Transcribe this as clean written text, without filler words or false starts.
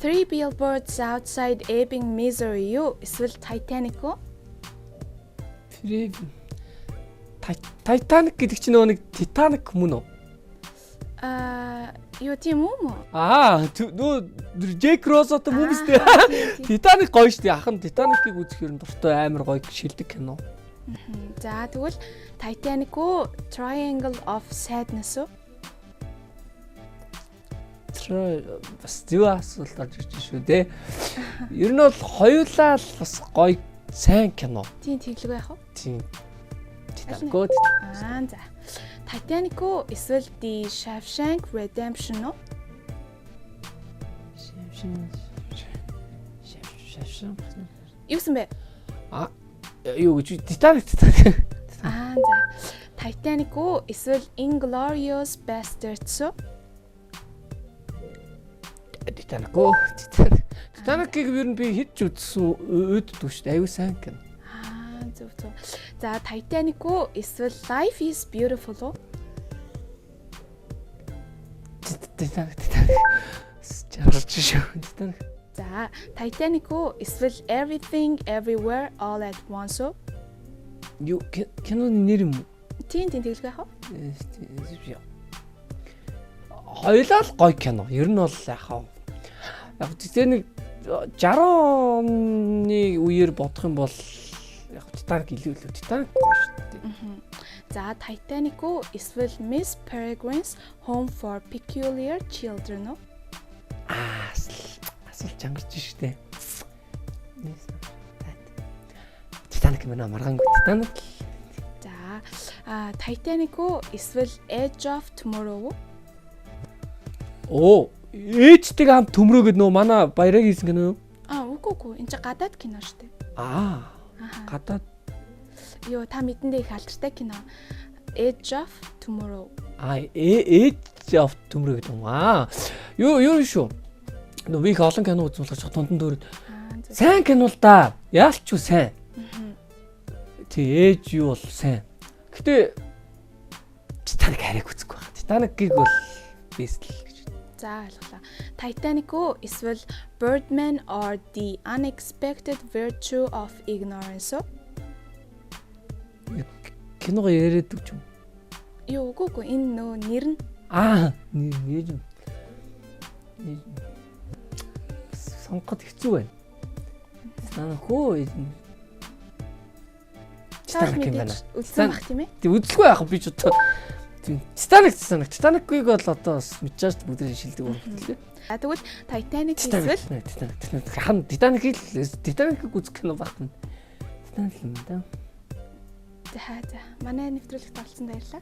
Three Billboards Outside Ebbing, Missouri юу? Эсвэл Titanic уу? Three Titanic гэдэг чинь нөгөө нэг Titanic мөн үү? Аа, юу, тийм үү мө? Аа, нөгөө Джек Роуз одоо мөн үстэй. Titanic гоё шүү дээ. Ахан Titanic-ыг үзэх юм дуртай, амар гоё шилдэг кино. За, тэгвэл Titanic уу, Triangle of Sadness уу? Тэр бас зөв асуулт орж ирж шүү дээ. Ер нь бол хоёулаа л бас гоё, сайн кино. Тийм, тэглэгүй яах вэ? Тийм. Titanic үү? Аа, за. Titanic уу эсвэл The Shawshank Redemption уу? Shawshank. Юусан бэ? А, юу гэж, Titanic, Titanic. Аа, за. Titanic уу эсвэл Inglourious Basterds уу? Titanic уу? Titanic. Titanic-ыг ер нь би хэд ч үзсэн, өөддөг шүү дээ. Аюу сайн кино. Аа, зөв зөв. За, Titanic уу эсвэл Life is Beautiful уу? Titanic, Titanic. Жаргалж шүү. Titanic. За, Titanic уу эсвэл Everything Everywhere All at Once уу? Юу, киноны нэр юм уу? Тийм, тэглэгүй яах вэ? Хоёулаа л гоё кино. Ер нь бол яхаа. Яг тэгээ нэг 60 оны үеэр бодох юм бол яг Titanic илүү илүү Titanic гоё шүү дээ. За, Titanic уу эсвэл Miss Peregrine's Home for Peculiar Children уу? Аа, асуулт чангарч шүү дээ. Titanic юм байна, маргаангүй Titanic. За, Titanic уу эсвэл Edge of Tomorrow уу? Оо, ээжтэйгээ хамт төмрөө гэдэг нөө манай Баяраг хийсэн кино юу? Аа, үгүй, энэ чинь гадаад кино шүү дээ. Аа. Гадаад. Юу, та мэдэндээ их алдартай кино. Edge of Tomorrow. Аа, Edge of Tomorrow гэдэг юм аа. Юу шүү. Нөө би их олон кино үзсэн болохоор тундан дөрөд. Сайн кино л да. Яалч юу сайн. Тий, Edge юу бол сайн. Гэтэ Titanic харийг үзэхгүй байна. Titanic-ыг бол best л гэж. За, ойлголоо. Titanic уу эсвэл Birdman or The Unexpected Virtue of Ignorance уу? Киного яриад өгч юм. Юу, үгүй, энэ нөө нэр нь. Аа, нэр юм. Сонгоход хэцүү байна. Санаа хөө Titanic юм байна. Үзсэн бах, тийм ээ? Тэг, үзэлгүй яах би ч одоо. Тийм. Titanic, Titanic, Titanic-ыг бол одоо бас мэдчихэж бүгд шилдэг юм лээ. А, тэгвэл Titanic эсвэл Titanic, Titanic. Хан Titanic-ыг л, Titanic-ыг үзэх кино байхгүй. Titanic юм да. За. Манай нэвтрүүлэгт оролцсонд баярлалаа.